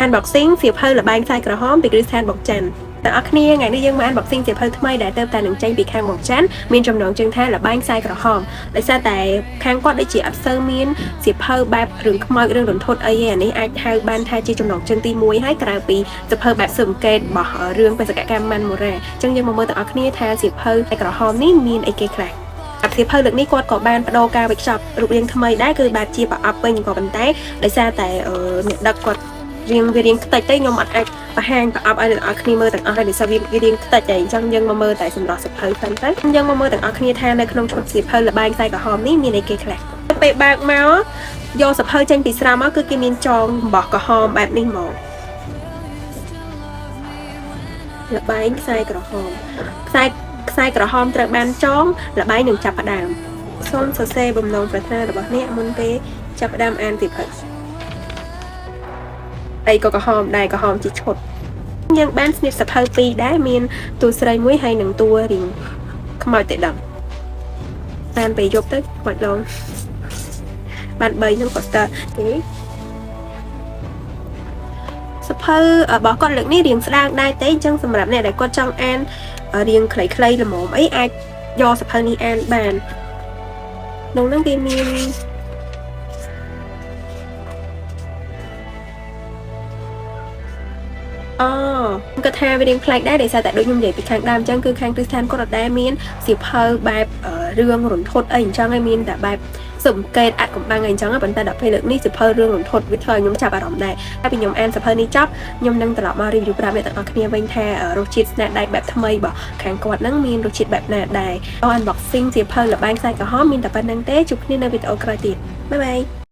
Unboxing សៀវភៅល្បែងខ្សែក្រហមពីគ្រឹះស្ថានបុកច័ន្ទទាំងអស់គ្នាថ្ងៃនេះយើងមក unboxing សៀវភៅថ្មីដែលទៅតែនឹងចេញពីខាងបុកច័ន្ទមានចំណងជើងថាល្បែងខ្សែក្រហមដោយសារតែខាងគាត់ដូចជាអត់សូវមានសៀវភៅបែបរឿងខ្មោចរឿងរន្ធត់អីទេអានេះអាចហៅបានថាជាចំណងជើងទី1ហើយក្រៅពីសៀវភៅបែបស៊ើបអង្កេតរបស់រឿងបេសកកម្មម៉ាន់មូរ៉ាអញ្ចឹងយើងមកមើលទាំងអស់គ្នាថាសៀវភៅខ្សែក្រហមនេះមានអីគេខ្លះ អាសៀវភៅលើកនេះគាត់ក៏បានបដូរការវេចខ្ចប់រូបរាងថ្មីដែរគឺបែបជាប្រអប់វិញក៏ប៉ុន្តែដោយសារតែអ្នកដឹកគាត់រៀងវារៀងខ្ទេចទៅខ្ញុំអត់អាចបង្ហាញប្រអប់ឲ្យអ្នកនរគ្នាមើលទាំងអស់ដែរដោយសារវារៀងខ្ទេចហើយអញ្ចឹងយើងមកមើលតែសម្រស់សៀវភៅសិនទៅយើងមកមើលទាំងអស់គ្នាថានៅក្នុងឈុតសៀវភៅល្បែងខ្សែក្រហមនេះមានអីគេខ្លះពេលបើកមកយកសៀវភៅចេញពីស្រោមមកគឺគេមានចងអំបោះក្រហមបែបនេះមកល្បែងខ្សែក្រហមខ្សែខ្សែក្រហមត្រូវបានចងល្បែងនឹងចាប់ផ្ដើមសូមសរសេរបំណងប្រាថ្នារបស់អ្នកមុនពេលចាប់ផ្ដើមអានសៀវភៅអីក៏ក្រហមដែរក្រហមជាឈុតយើងបានស្នៀតសៀវភៅពីរដែរមានតួស្រីមួយហើយនិងតួរៀងខ្មោចតែដឹងបានពេលយប់ទៅខ្មោចឡងបាន3ហ្នឹង poster ទេសភៅរបស់គាត់លើកនេះរៀងស្ដាងដែរទេអញ្ចឹងសម្រាប់អ្នកដែលគាត់ចង់អានរៀងខ្លីៗល្មមអីអាចយកសភៅនេះអានបានក្នុងហ្នឹងគេមានអូគាត់ថាវារៀងប្លែកដែរដោយសារតែដូចខ្ញុំនិយាយពីខាងដើមអញ្ចឹងគឺខាងគ្រឹះស្ថានគាត់អត់ដែលមានសៀវភៅបែបរឿងរន្ធត់អីអញ្ចឹងឯងមានតែបែបស៊ើបអង្កេតអត់កំបាំងអីអញ្ចឹងប៉ុន្តែដល់ពេលលើកនេះសៀវភៅរឿងរន្ធត់វាធ្វើឲ្យខ្ញុំចាប់អារម្មណ៍ដែរតែពីខ្ញុំអានសៀវភៅនេះចប់ខ្ញុំនឹងត្រឡប់មក review ប្រាប់អ្នកទាំងអស់គ្នាវិញថារសជាតិស្នាដៃបែបថ្មីរបស់ខាងគាត់ហ្នឹងមានរសជាតិបែបណាដែរ unboxing សៀវភៅល្បែងខ្សែក្រហមមានតែប៉ុណ្្នឹងទេជួបគ្នានៅវីដេអូក្រោយទៀត bye bye.